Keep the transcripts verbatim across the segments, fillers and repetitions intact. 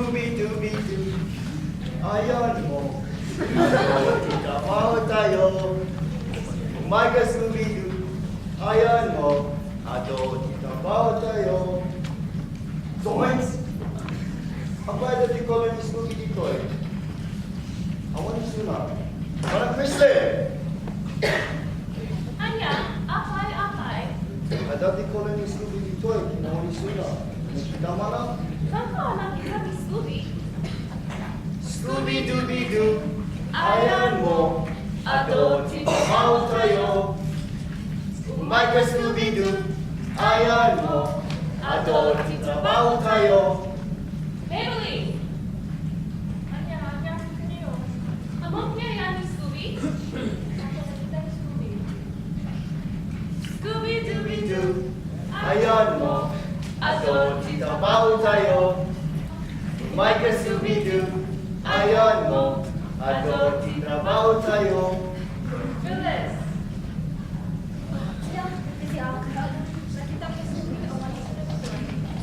Scooby-Dooby-Doo, ayan mo. Ito, trabaho tayo. Umaga, Scooby-Doo. Ayan mo. Ito, trabaho tayo. Zoinks! Apay, adda ti color ni Scooby ditoy. Awan isuna. Manang Presley! Ania, apay, apay? Adda ti color ni Scooby ditoy. Awan isuna. Nakita mo na? Saan ka nakita ni Scooby? Scooby-Dooby-Doo, ayan mo, ito ti trabaho tayo. Umaga, Scooby-Doo, ayan mo, ito ti trabaho tayo. Maybelline! Ania, ania, ania? Ammom ti ayan ni Scooby? Scooby-Dooby-Doo, ayan mo, ito ti trabaho tayo. Umaga, Scooby-Doo, ayan mo, ito ti trabaho tayo. Phyllis! Siya, si Al. Nakita ko si Scooby, awan isuna.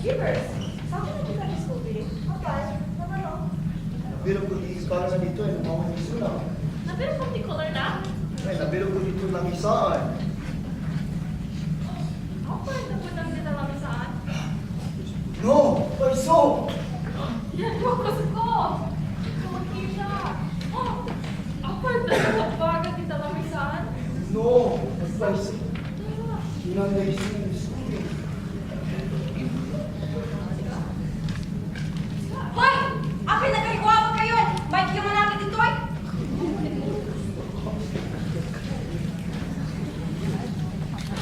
Givers, saan ka nakita ni Scooby? Apay, ano, ano? Pero kung di ka na dito, ay, awan isuna. Pero kung di color na? Ay, nabirok ko dito lamisaan. Apay, nabutang dita lamisaan? No, paiso! Yan, bakas ko! Makita! Oh, apay, nagbaga dita lamisaan? No, paiso. Inang Daisy, Scooby. Hoy! Apay, nagkayguawag kayo! May kiyo manakit ditoy!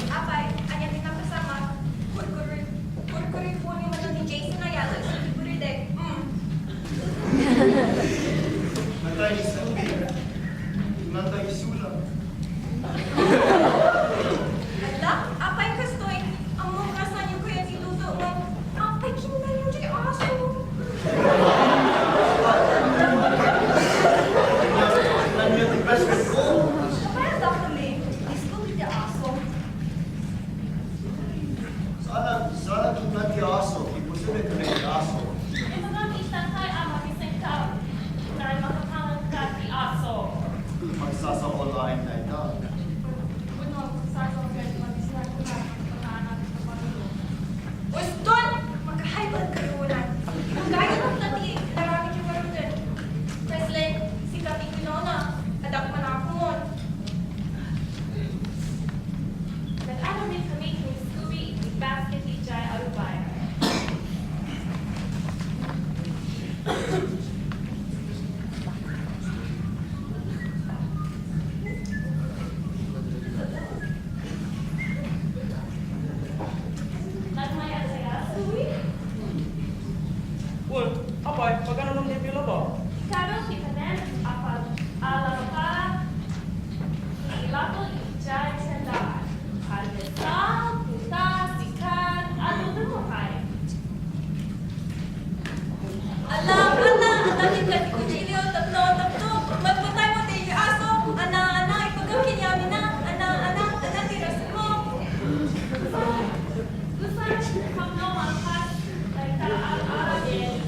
Apay, ania ti napasama? Kurkuri, kurkuri po ni Manong ni Jason Ayala, kurkuri de. Mm. Natay ni Scooby. Natay isuna. Ala, apay kastoy, ammom kasano kaya ti luto mo? Apay, kinnayo ti aso. Kinnayo ti best friend ko. Apay, adda kami, disco ti aso. Saan, saan kinna ti aso? Ipusin na ti aso. Ito nga, minsan kay ama, minsan ka. Dahil makakangan ka ti aso. Magsasao laeng dayta. Wenno, magsasao ket mabisingan ko na ang pagkaanat sa pamilya. Uston! Makahaybal kayo na. Kung gayam ta ti inaramid yung garuten. Presley, sika ti kinuna. Adak manakon. Nag-aramid kami ni Scooby iti basket idiay arubay. Nagmay-ada ya, Scooby? Wen, apay, pagano ti pila ba? Ikaw ti kanen, apay, ala ka, ilako idiay tienda. Almusal, prutas, ikan, adu-adu pay. Ala, ala, ala, kita ti kutsilio, tapno, tapno, magpatay mo ti aso, ana, ana, ipagam ken ni amina, ana, ana, ana, ti rason mo. Gusto, gusto, tapno, malpas, dayta, al, ala, ken,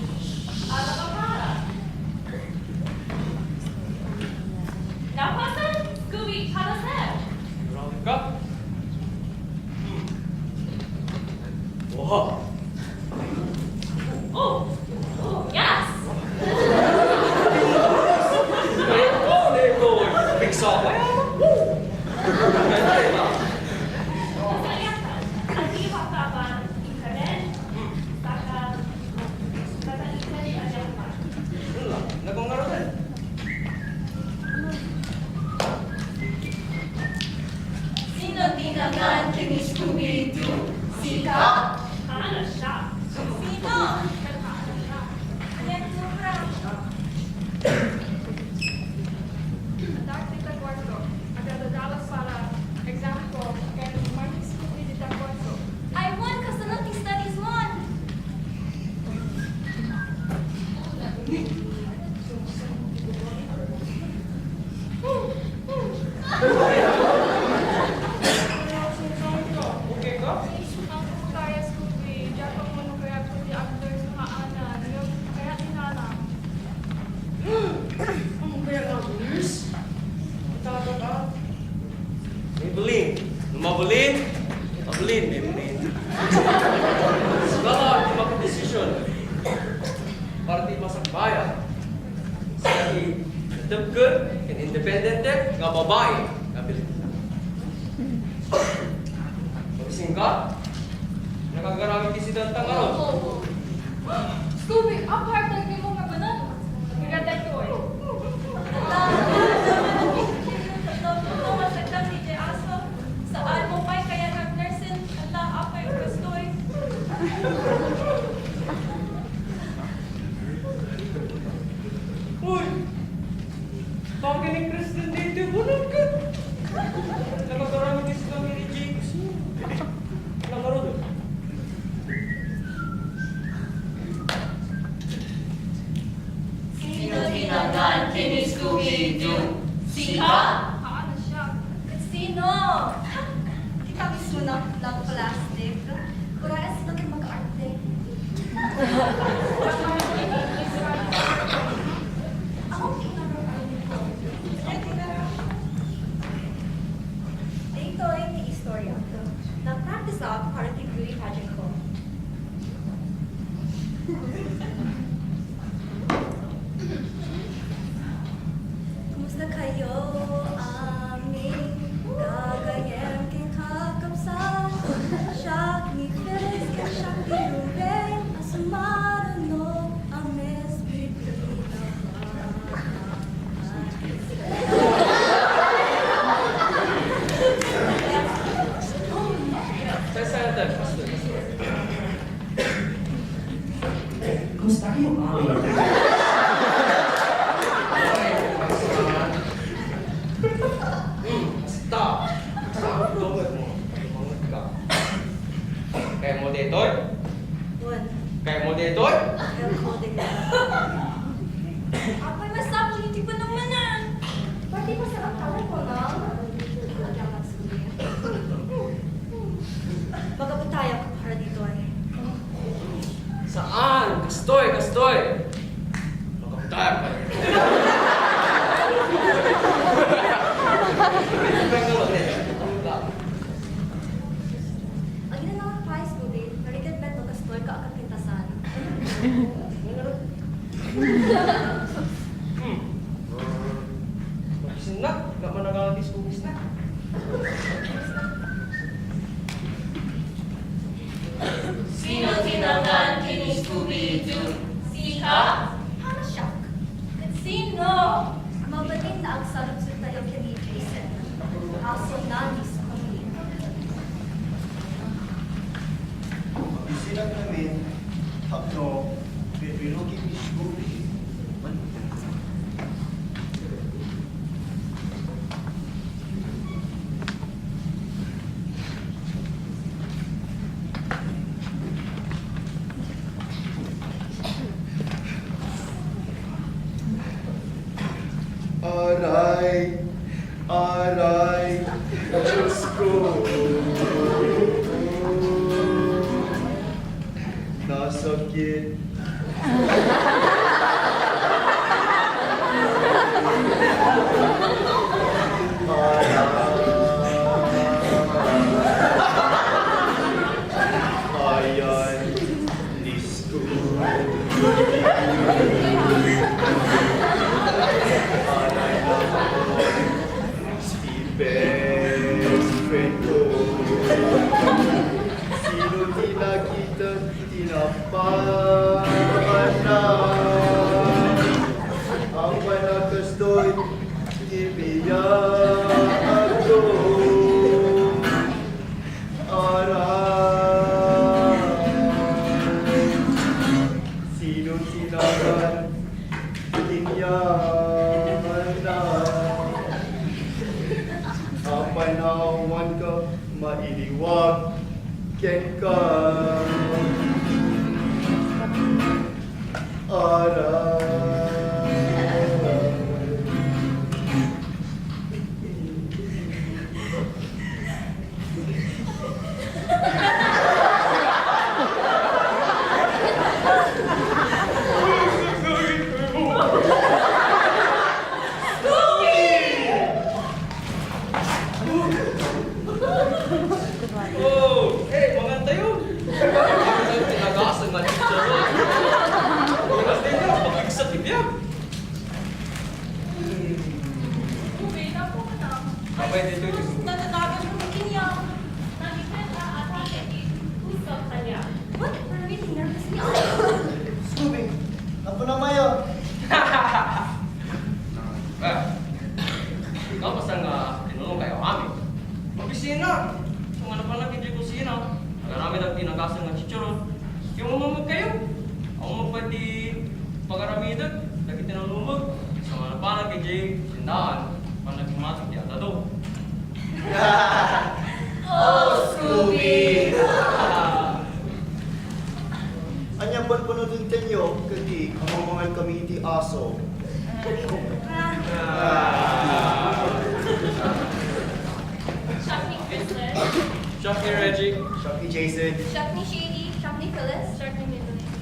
ala, papara. Napasan, Scooby, kada sir. Grabe ka. Oha. Oh, oh, yes. Ito, ito. Pigsa pa yan. Woo! Masaya ka. Ang iba ka ba? Ikaw rin? Saka, saka ikaw rin ang iba. Wala. Nagkong nga rin. Sino ti nangan ken ni Scooby-Doo? Sika? Sino? Ayan, sobra. Adak dita kuarto. Agdadadalas para exam ko, ken umaymi ni Scooby dita kuarto. Ay, wen, kasano ti studies mon? Plain memory. Sika ti makadesisyon para ti masakbayan. Sika ti natebker ken independente nga babai nga Pilipina. Mabisin ka? Nakagaramid ti sidanta ngarud. Scooby, apay dagiti mo nga banana. Nagkadagkoy. Saan mo pay kaya nag-nursing? Ala, apay, kastoy. Uy! Bakit ni Kristen dito? Bulag ka! Nakagaramid ka sa kami ni Jakes. Nakaroon. Sino ti nanggan ken ni Scooby-Doo? Sika? Haan a siak. Ket sino? Kita mismo na nagplastik. Kuraes na ti mag-arte. Ako, daytoy ti istorya. Nag-practice ako para ti beauty pageant ko. Kumusta kayo, aming gagayyem ken kakabsat? Siak ni Felix ken siak ni Ruben a sumaruno a Miss Pilipinas. Sir, sir, sir, pastor, pastor. Kumusta kayo, Mami? Stop! Stop! Tumangot mo. Tumangot ka. Kaya mo detoy? Wen. Kaya mo detoy? Kaya mo detoy. Apay, masapul iti panamanan. Pati masarap ka lang ko, no? Agamat suya. Magabutayak para ditoy. Saan? Kastoy, kastoy. Magabutayak para ditoy. Agina lang ang price ko, babe. Narikit met no kastoy ka agpintasan. Hmm. Mabisin na, nga manangagis ko, bis na. Sino ti nanggan ken ni Scooby-Doo? Sika? Para siak. Ket sino? Mabalin nga agsaludsodtayo ken ni Jason. Aso na ni Scooby. Mabisin a ngamin, tapno bibirugi ni Scooby. Aray! Aray! Diyos ko! Nasakit! Ayan, Diyos ko. Aray nako, si best friend ko. Sino ti nakita? Tinapakan na ang panagkastoy ti biag ko. Aray, sino ti nanggan inya na? Apay, naawan ka, mailiwag kenka. Aray. Oh, Kaso nga chicharon, yung umamag kayo. Ang umamag pati pagaramidek, dagiti nangumag, sa mga napanan kay Jay, sindaan, panagmatik ti atado. Oh, Scooby! Anya, panpanuduntenyo, kadi, amang kami ti aso. Siak ni Kristen. Siak ni Reggie. Siak ni Jason. Siak ni Shady. Siak ni Phyllis. Siak ni Madeline.